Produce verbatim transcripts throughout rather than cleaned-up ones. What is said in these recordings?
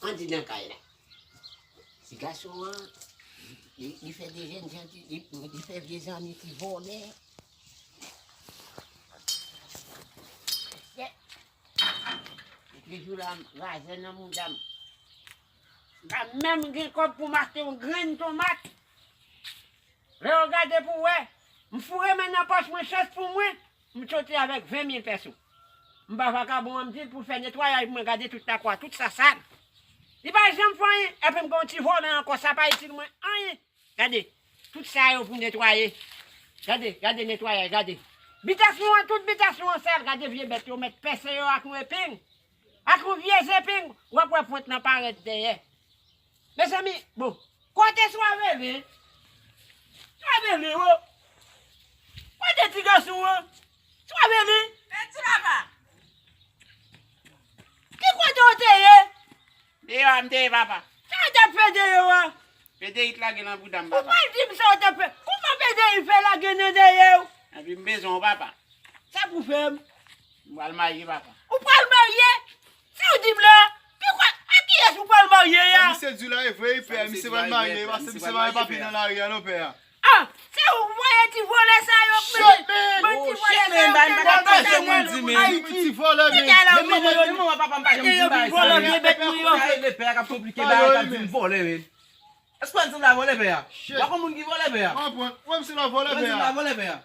Ann di nan kay la. Ti gason an, li, li fè de jèn jan, li, li fè vye zanmi ti vòlè. Epi jou la, razè nan mouda m. M pa menm gen kòb pou m achte yon grenn tomat. Lè w gade pou w wè, m foure men nan pòch mwen, chans pou mwen, m soti avèk ven mil pèso. M ba vakabon an, m di l pou l fè netwayaj pou mwen, gade tout lakwa, tout sa sal. Li pa janm fè anyen, epi m gen yon ti vòlè ankò, sa pa itil mwen anyen. Gade, tout sa yo pou netwaye. Gade, gade netwayaj, gade. Bitasyon an, tout bitasyon an sal, gade vye bèt yo mèt pèse yo ak yon epeng. Ak yon vye zepeng, w ap wè pwent lan parèt dèyè. Mezanmi, bon, kote Swavele? Swavele, o! Kote ti gason an? Swavele! Eti papa! Ki kote w te ye? Deyò a m te ye, papa. Sa w t ap fè deyò a? Fedeyik lage nan bouda m, papa. Ou pa di m sa w t ap fè. Kouman Fedeyik fè lage nan dèyè w? Epi m bezwen w, papa. Sa pou fè m? M pral marye, papa. Ou pral marye? Si w di m la, poukwa, a kiyès ou pral marye a? Misye di la e vre, pè, misye pral marye, paske misye pa gen papye nan lari a non, pè. Ah, se ou voye ti vòlè sa yo k mete. Ban ti vòlè sa yo k mete. Ti vòlè, men. Ti vòlè, men. Vòlè, vye bèt mwen yo. Pè a k ap konplike bagay, k ap di m vòlè, men. Èske w wè m sanble a vòlè, pè a? W a konn moun ki vòlè, pè a? Mwen, mwen, mwen, m se la vòlè, pè a.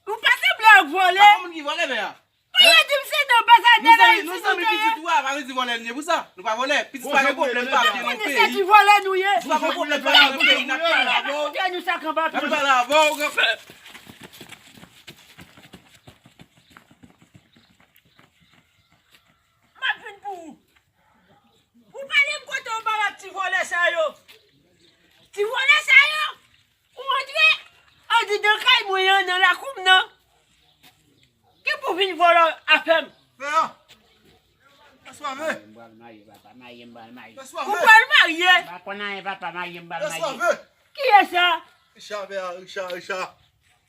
Ou pa sanble ak vòlè. W a konn moun ki vòlè, pè a? Ou ye di m se nan bazadè la isit nou te ye. Nou zanmi pitit ou a, pa vle di vòlè nou ye pou sa. Nou pa vòlè. Pitit pa gen pwoblèm, pa vle nan peyi. Konnen se ki vòlè nou ye. Si pa gen pwoblèm, pa vle nan peyi, n ap pale avè w. Koute nou sa k anba pye. N ap pale avè w, granpè. M ap vin pou ou. Ou pale m kote w ba w ak ti vòlè sa yo. Ti vòlè sa yo, ou antre, andidan kay mwen an, nan lakou m nan. Ki pou vin vòlè afè m? Pè a. Pè Swave. M pral marye, papa, marye, m pral marye. Pè Swave. Ou pral marye? M pa konn anyen, papa, marye, m pral marye. Pè Swave. Kiyès sa? Richard, pè a, Richard, Richard.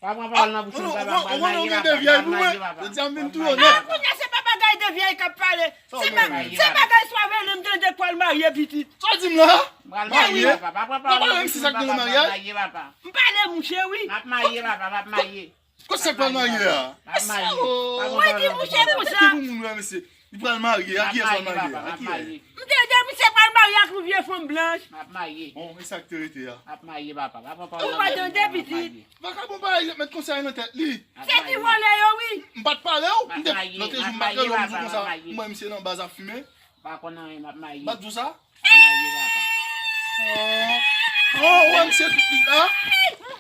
Pa pran pawòl nan bouch mwen, papa, m pral marye, papa, m pral marye, papa. Jodi a m vin tou onèt. Ah, kounye a se pa bagay de vyèy k ap pale. Se pa, se bagay Swave li m tande k pral marye pitit. Sa w di m la? M pral marye, papa. Pa pran pawòl nan bouch mwen, papa, m pral marye, papa. M pale mouche wi. M ap marye, papa, m ap marye. Kote sa k pral marye a? M ap marye. Mwen di mouche konsa. Ki pou moun wè mesye? Li pral marye, a kiyès pral marye a? A kiyès? M te di misye pral marye ak yon vye fanm blanch. M ap marye. Bon, e sa k te rete a? M ap marye, papa. Pa pran pawòl nan bouch mwen, m ap marye. Ou pa tande pitit? Vakabon pa mèt konsèy nan tèt li. Se ti vòlè yo wi. M pa t pale w, m te, lòt jou m pa t rele w, m di w konsa, m wè misye nan baz ap fimen. Pa konn anyen, m ap marye. M pa t di w sa? M ap marye, papa. Oh, oh, wè misye tout li la.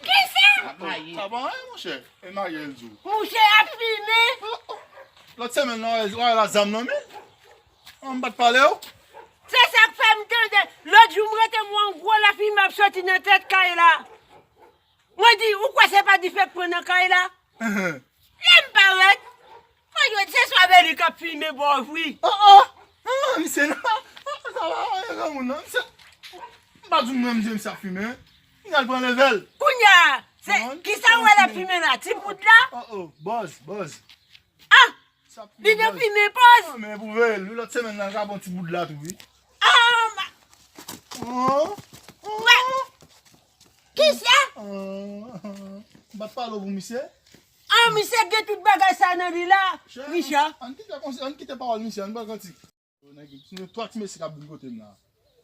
Kisa? M ap marye. Sa pa anyen, monchè. E marye l di w. Mouche ap fimen. Oh, oh. Lòt semèn nan, w a wè la zam nan men. Oh, m pa t pale w. Se sa k fè m tande. Lòt jou m rete m wè yon gwo lafimen ap soti nan tèt kay la. Mwen di, ou kwè se pa dife k pran nan kay la? Lè m parèt, mwen jwenn se Swaveli k ap fimen bò wi. Oh, oh! Ah, misye nan. Ah, sa va, ah, granmoun nan. Misye, m pa di w mwen, misye, misye ap fimen. Misye al pran levèl. Kounye a, se, kisa w wè l ap fimen la? Ti poud la? Oh, oh, bòz, bòz. Ah! Li nan fimen pòz. Ah, men pou veye l, wi, lòt semèn nan, l ka pran ti boud la tou, wi. Ah, ma... Oh, oh. Kisa? Ah, m pa t pale w pou misye. Ah, misye gen tout bagay sa nan li la, Richard. Ann kite, ann kite pawòl misye, ann ba l kantik. Nèg, twa ti mesye k ap vin kote m la.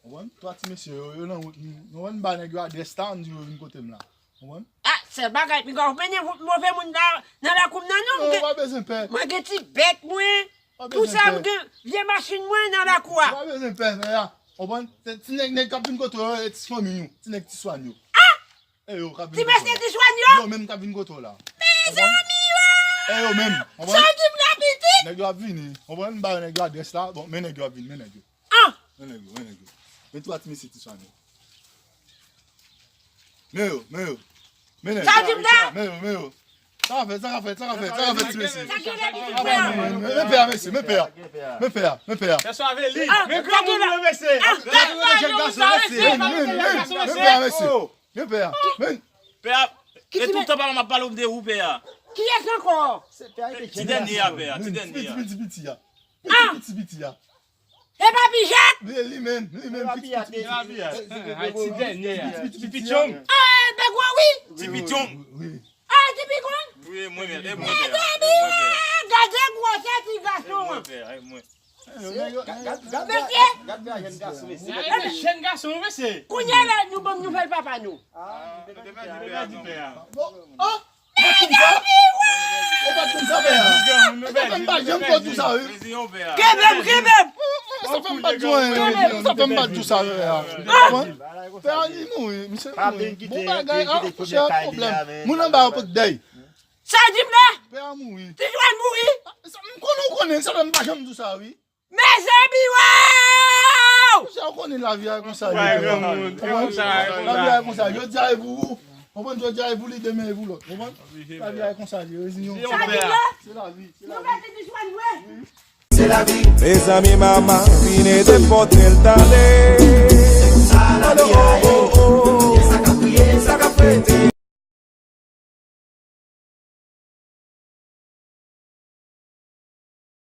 Konprann? Twa ti mesye yo, yo nan wout, m, konprann, m ba nèg yo adrès la, m di yo vin kote m la. Konprann? Ah, sèl bagay, piga w mennen move moun nan, nan lakou m nan non. Non, ou pa bezwen pè. Mwen gen ti bèt mwen, tout sa m gen, vye machin mwen nan lakou a. Ou pa bezwen pè, pè a. Konprann? Se ti nèg, nèg k ap vin kote w yo, e ti fanmi w, ti nèg ti swan yo. Ah! E yo k ap vin kote w la. Ti mesye ki swan yo? Yo menm k ap vin kote w la. Mezanmi o! E yo menm, konprann? Sa w di m la pitit? Nèg yo ap vini, konprann? M ba yo nèg yo adrès la. Bon, men nèg yo ap vini, men nèg yo. Ah! Men nèg yo, men nèg yo. Men twa ti mesye ti swan yo. Men yo, men yo. Men nèg yo. Sa w di m la? Men yo, men yo. Sa ka fèt, sa ka fèt, sa ka fèt, sa ka fèt, ti mesye. Sa ki lè pitit frè a? Men pè a, mesye, men pè a. Men pè a, men pè a. Pè Swaveli. Ah, men granmoun yo, mesye. Ah, men granmoun yo, jèn gason, mesye. Men, men, men, men pè a, mesye. Men pè a. Men. Pè a, e tout tan papa m ap pale w de ou, pè a. Kiyès ankò? Ti dènye a, pè a, ti dènye a. Piti, piti, piti a. Piti, piti, piti a. E pa pijat? Li, li menm, li menm, piti, piti, piti. Ay, ti dènye a. Ti pichon. Ah, e bègwò, wi. Ti pichon. Wi. Ah, ti pichon. Wi, mwen menm, e mwen menm. Gade gwosè ti gason an. Mesye. Gad, gad, gad, gad jèn gason, mesye. Gade jèn gason, mesye. Kounye a la, nou ban m nouvèl papa nou. Ah, nou te pèdi pè a. Bon, oh! Ou pa t konn sa, pè a. Ou pa t konn sa, pè a. Ou pa t konn sa, pè a. Kenbe m, kenbe m. Sa fè m pa t di anyen, sa fè m pa t di sa, pè a. Pè a, li mouri, misye mouri. Bon bagay, ah, monchè, pwoblèm. Moun anba yo pot dèy. Sa di m la? Pè a mouri. Ti Jwèn mouri. M konnen ou konnen, sa fè m pa janm di sa, wi. Mezanmi, waw! Sa w konnen lavi a konsa, li ye. Lavi a konsa, jodi a e pou ou. Konprann, jodi a e pou li, demen e pou lòt. Konprann? Lavi a konsa, li ye. Reziye w. Se lavi, se lavi. Se lavi. Mezanmi, mama, vin ede pòtre l tande.